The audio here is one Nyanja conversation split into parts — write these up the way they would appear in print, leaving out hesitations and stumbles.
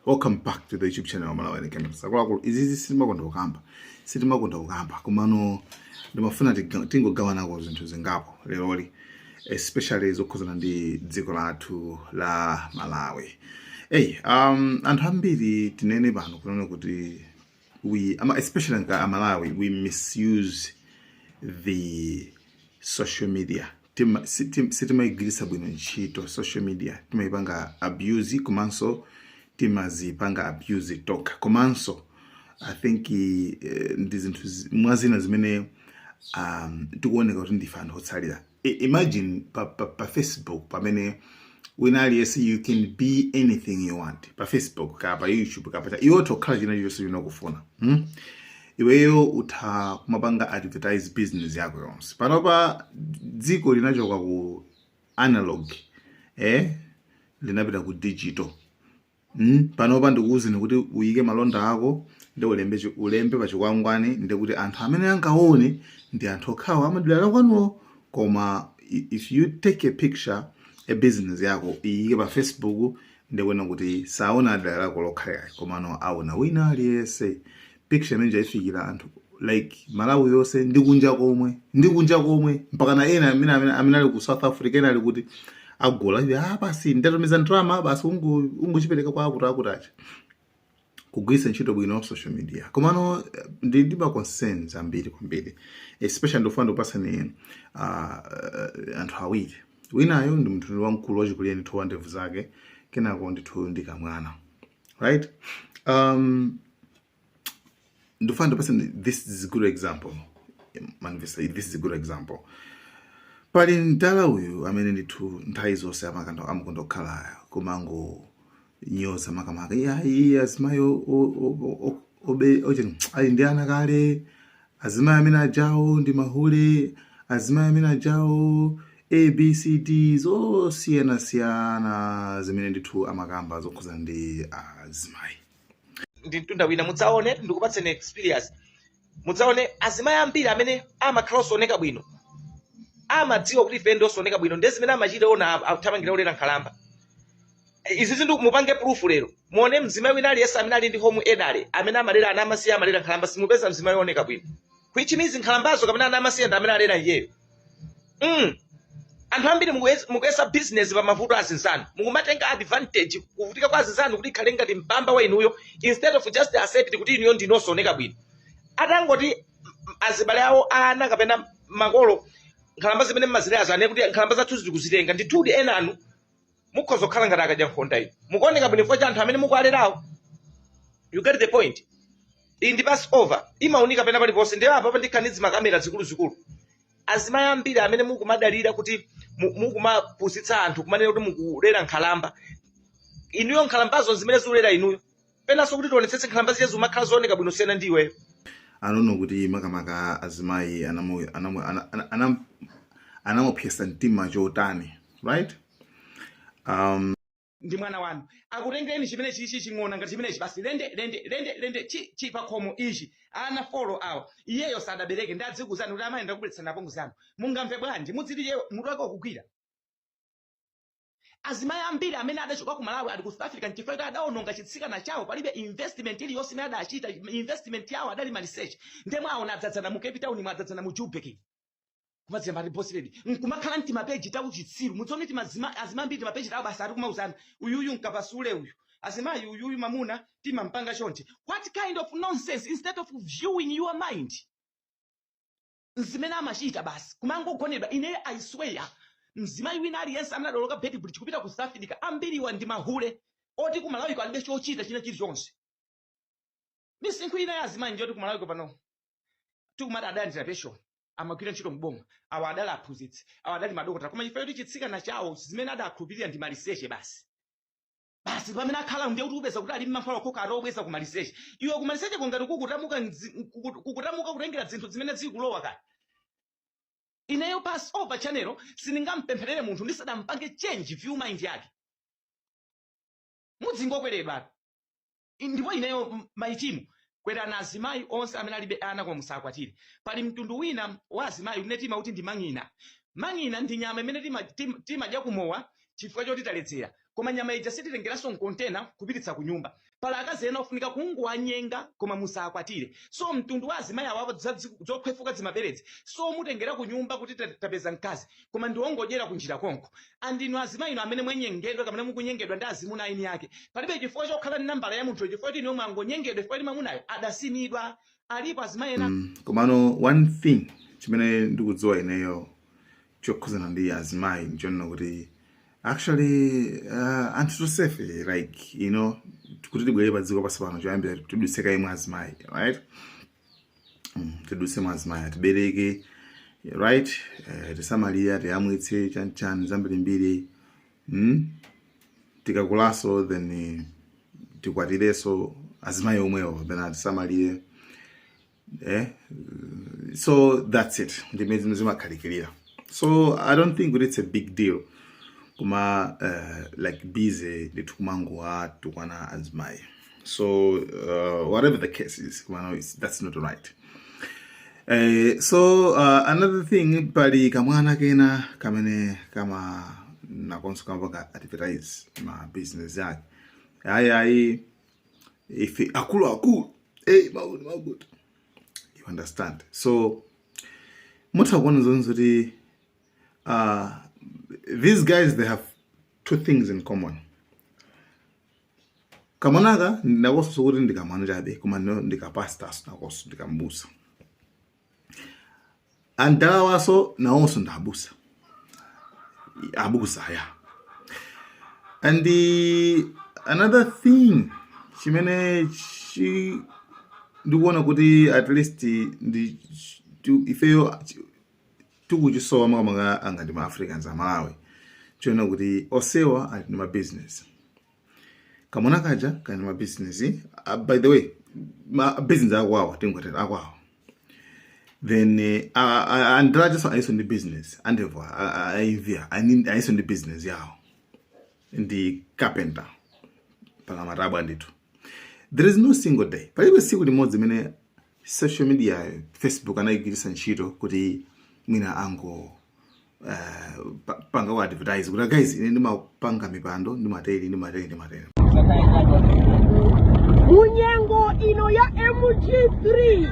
Welcome back to the YouTube channel Malawi Cameras. Akuluakulu, izizi sitimakonda kukamba, sitimakonda kukamba, komano ndimafuna tingogawanako zinthu zingapo leroli, especially zokhuzana ndi dziko lathu la Malawi. Hey, anthu ambiri, tinene pano kunena kuti we especially nga Amalawi, we misuse the social media. Sitimayigwiritsa bwino ntchito social media, timayipanga abuse, komanso timazipanga abuse tokha. Komanso I think ndi zinthu mwazina zimene tikuoneka kuti ndife anthu otsalira. Imagine pa Facebook pamene wina aliyense, you can be anything you want pa Facebook, ka pa YouTube, ka pa iwe utha kukhala china chilichonse chimene ukufuna, Iweyo utha kumapanga advertise business yako yonse. Panopa dziko linachoka ku analog, linapita ku digital, Panopa ndikuwuzeni kuti uyike malonda ako ndi ulembe ulembe pa chikwangwani, ndi kuti anthu amene angaone ndi anthu okhawo amadera kwanuwo. Koma if you take a picture, a business yako, iyike pa Facebook, ndikuona kuti saona dera lako lokhalera, komano aona wina aliyense. Picture imene ifikira anthu like Malawi yonse ndi kunja komwe, ndi kunja komwe, mpaka na ena amene ali ku South Africa, ena ali kuti agula ivi, ah, basi ndatumiza ndalama basi, ungochipereka kwa akuti akuti acha. Kugwiritsa ntchito bwino social media. Komano ndi ma concerns ambiri kwambiri, especially ndikufuna ndikupasani anthu awiri. Winayo ndi munthu wamkulu wachikulire ndithu, wa ndevu zake, kenako ndithu ndi kamwana, right? Ndikufuna ndipasani, this is a good example, manifesta, this is a good example. Pali mdala uyu amene ndithu nthawi zonse amakonda kukhala kumango nyoza, makamaka iyayi azimayi oche ali ndi ana kale, azimayi amene ajawo ndi mahule, azimayi amene ajawo ABCD, zosiyanasiyana zimene ndithu amakamba zokhuza ndi azimayi. Ndi mtunda wina, mudzaone, ndikupatseni experience, mudzaone azimayi ambiri amene amakhala osaoneka bwino amadziwa kuti ife ndi osaoneka bwino, ndi zimene amachita ona akuthamangira olera nkhalamba. Izi zinthu mupange proof lero, muone mzimayi wina aliyense amene ali ndi home elderly, amene amalera ana amasiye, amalera nkhalamba, simupeza mzimayi wooneka bwino, which means nkhalambazo kapena ana amasiye ndi amene alera iyeyo. Anthu ambiri mukuyesa business pa mavuto azinzanu, mukumatenga advantage kuvutika kwa azinzanu kuti ikhale ngati mpamba wa inuyo, instead of just accept kuti inuyo ndinosaoneka bwino. Atangoti azibale awo ana kapena makolo, nkhalamba zimene mmazilera ane kuti nkhalamba zathu zikuzitenga, ndithudi ena anu mukhoza kukhala ngati akadya nkhonda inu mukuoneka bwino chifukwa cha anthu amene mukualerawo. You get the point? Iyi ndi Passover, imaunika pena paliponse. Ndiyo apa ndikhanizi makamera zikuluzikulu. Azimayi ambiri amene mukumadalira kuti mukumapusitsa anthu kumanena kuti mukulera nkhalamba, inuyo nkhalambazo zimene zikulera inuyo. Penanso kuti tionetsetse, nkhalamba zija zimakhala zooneka bwino siyana ndi iweyo. Anono kuti makamaka azimayi anamupyesa mtima chotani, right? Ndi mwana wanu akutengereni chimene chichi ching'ona ngati chimenechi, basi lende lende lende lende chi chi pakhomo ichi, ana four awa, iyeyo sadabereke, ndi adzikuzani kuti amayi ndakubweretsani apongozi anu. Mungamve bwanji? Mudziti iyeyo mutu wake wakugwira. Azimayi ambiri amene adachoka ku Malawi ali ku South Africa nchifukwa kuti adawononga chitsikana chawo. Palibe investment iliyonse imene adachita. Investment yawo adali maliseche. Ndemwe aona adzadzana mu Cape Town, mwadzadzana mu Joburg, kumadziyamba ati boss lady, nkumakhala mti ma page tawu chitsiru. Mudzione ti mazima azima ambiri ma page tawo, basi ari kumauzana uyuyu nkapasule uyu, azimayi uyuyu mamuna timampanga chonchi. What kind of nonsense? Instead of viewing your mind, zimene amachita basi kumangogonedwa. Ine I swear, mzimayi wina aliyense amene adaloka Beitbridge kupita ku South Africa, ambiriwa ndi mahule oti ku Malawiko alibe chochita china chilichonse. Misinkhu ina ya azimayi njoti ku Malawiko pano tikumati adalandira pension, amagwira ntchito mboma, awa adali aphunzitsi, awa adali madokotala, koma chifukwa choti chitsikana chawo zimene adakhulupirira ndi maliseche basi, basi pamene akhala ndiye kuti upeza kuti ali mmankhwala okhoka atobweza ku maliseche. Iwe kumaliseche kungati kukutamuka kukutamuka kutengera zinthu zimene zikulowa kale. Ineyo Passover Channel sindingampempherere munthu ndisadampange change view mind yake. Mudzingokweredwa. Ndipo ineyo my team, kwerana azimayi onse amene alibe ana koma musakwatire. Pali mtundu wina wa azimayi umene timauti ndi mang'ina. Mang'ina ndi nyama imene timadya kumowa chifukwa choti taledzera. Koma Koma nyama ija sititengeranso mkontena kupititsa ku nyumba. Pali akazi ena ofunika kungowanyenga koma musakwatire. So mtundu wa azimayi awawa zokhwefuka zimaberedzi somutengera ku nyumba kuti tapeza mkazi, koma ndi wongodyera kunjira konko. And inu azimayi inu amene mwanyengedwa kapena mukunyengedwa ndi azimuna eni ake, palibe chifukwa chokhala ndi nambala ya munthuyo chifukwa choti inuyo mwangonyengedwa chifukwa choti mwamunayo adasimidwa. Alipo azimayi ena. Komano one thing chimene ndikudziwa ineyo chokhuzana ndi azimayi nchonena kuti actually anthu tonsefe like kuti tibwere pa dziko pansi pano, choyambira tidutse kaye mwa azimayi, right? Tidutse mwa azimayi, atibereke, right? Tisamalire, tiyamwitse, chanichani, zambirimbiri. Tikakulaso then tikwatireso azimayi omwewo, then atisamalire, eh? So that's it, ndimene zinthu zimakhalikirira. So I don't think kuti it's a big deal kuma like busy ndithu kumangowatukwana azimayi. So whatever the case is, kumano that's not right. So another thing, pali kamwana kena kamene kama nakonso kamapanga advertise ma business yake, ayi ayi, ife akulu akulu, hey, maguti maguti, you understand? So mutha kuona zonse kuti these guys, they have two things in common. Kamwanaka nakonso sokuti ndikamwana chabe, koma no ndikapastor nakonso, ndikambusa. Andalawaso nawonso ndabusa, abusa ya. And the another thing chimene chi ndikuona kuti at least ndi ifeyo tikuchisowa makamaka angati ma Africans, Amalawi, chiona kuti osewa ali ndi ma business. Kamwana kaja kali ndi ma business. By the way, ma business akwawo, tingotera akwawo. Then andalachaso ayiso ndi business, andevu aimvia ayiso ndi business yawo, ndi carpenter pala ndithu. There is no single day, palibe tsiku limodzi imene social media, Facebook, anayigwiritsa ntchito kuti mwina ango panga ku advertise kuti, "Guys, ine ndimapanga mipando, ndimateri, ndimateri, ndimateri." Munyengo ino ya MG3,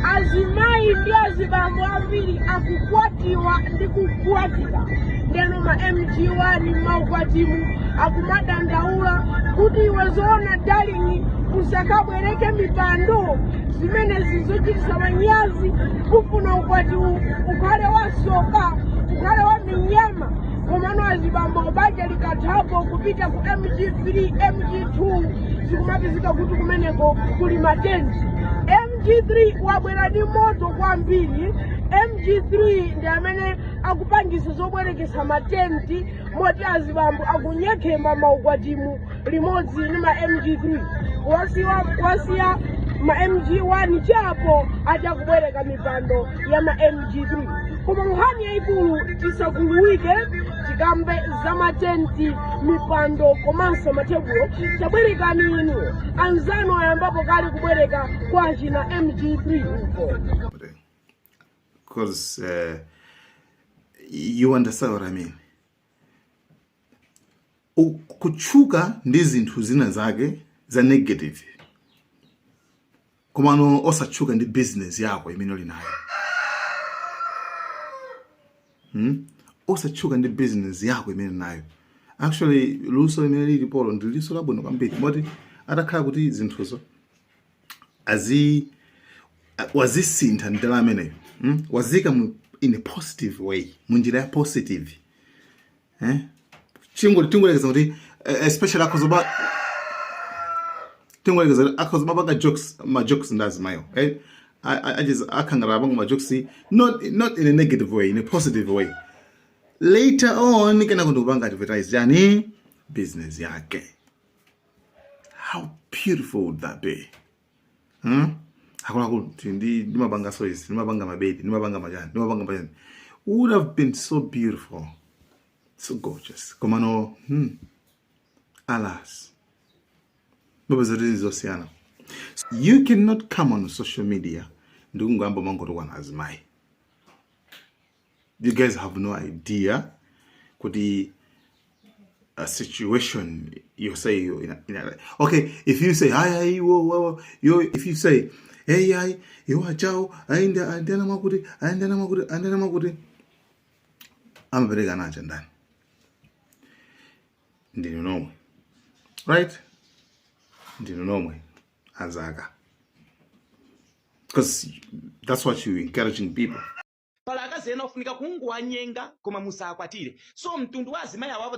azimayi ndi azibambo ambiri akukwatiwa ndi kukwatira. Ndeno ma MG1 maukwatimu akumadandaula kuti, "Iwe zoona darling, usakabwereke mipando? Zimenezi zochitisa manyazi. Kufuna ukwati ukhale wasoka, ukhale wa minyama." Komano azibambo banja likathapo kupita ku MG3, MG2, zikumapezeka kuti kumeneko kuli matenti. MG3 wabwera ndi moto kwambiri. MG3 ndi amene akupangisa zobwerekesa matenti, moti azibambo akunyekhema maukwatimu limodzi ndi ma MG3, wasiya ma MG1 chapo achakubwereka mipando ya ma MG3. Koma nkhani yayikulu, tisakuluwike, tikambe za matenti, mipando komanso matebulo. Tabwerekani inu, anzanu ayambapo kale kubwereka kwa china MG3 uko. Because you understand what I mean? Kutchuka ndi zinthu zina zake za negative, komano osatchuka ndi business yako imene uli nayo, Osatchuka ndi business yako imene nayo. Actually, luso limene lilipolo ndi luso labwino kwambiri, moti atakhala kuti zinthuzo azi wazisintha mdala ameneyo, Wazika in a positive way, munjira ya positive, eh? Tingolekeza kuti especially akhozoba, tingolekeza kuti akhoza mapanga jokes, ma jokes ndi azimayo, eh? Achiza akhangala apanga ma jokes, not in a negative way, in a positive way. Later on kena kundi kupanga advertise yani business yake. How beautiful would that be, Akuluakulu, ndi ndimapanga so izi, ndimapanga mabedi, ndimapanga machani, ndimapanga machani. Would have been so beautiful, so gorgeous. Komano alas, mapeza kuti zosiyana. You cannot come on social media ndikungoyamba mangotukwana azimayi. You guys have no idea kuti Situation you say you in a, okay, if you say hayi hayi wo wo yo, if you say, "Hey, hayi, iwo achawo ayenda andana makuti, ayendana makuti, ayendana makuti," amapereka nacha ndani? Ndinu nomwe, right? Ndinu nomwe azaka, because that's what you encouraging people. Pala akazi ena ofunika kungowanyenga koma musakwatire. So mtundu wa azimayi awapo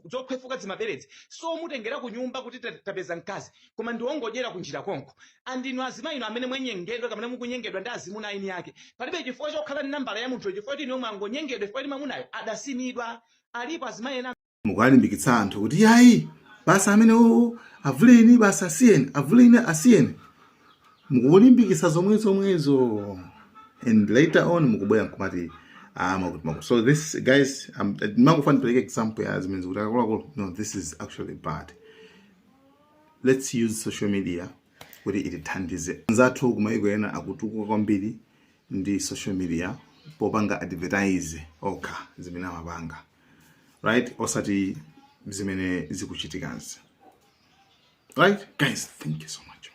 zokhwefuka zimaberedzi, so mutengera ku nyumba kuti tapeza mkazi, koma ndiwongodyera kunjira konko. Andinu azimayi inu amene mwenyengedwa kamene mukunyengedwa ndi azimuna aini yake, palibe chifukwa chokhala ndi nambala ya munthu, chifukwa kuti inu mwangonyengedwa, chifukwa kuti mwamunayo adasimidwa. Alipo azimayi ena Mukuwalimbikitsa anthu kuti yayi, basi, amene oo avuleni basi, asiyeni, avuleni, asiyeni. Mukulimbikitsa zomwe zomwezo and later on mukubwera nkumati, "Ah, makuti makuti." So this, guys, mangofuna ndipereke example ya zimene zikuti akuluakulu, no, this is actually bad. Let's use social media kuti itithandize. Anzathu kumayiko ena akutukuka kwambiri ndi social media popanga advertise okha zimene amapanga, right? Osati zimene zikuchitikazi, right? Guys, thank you so much.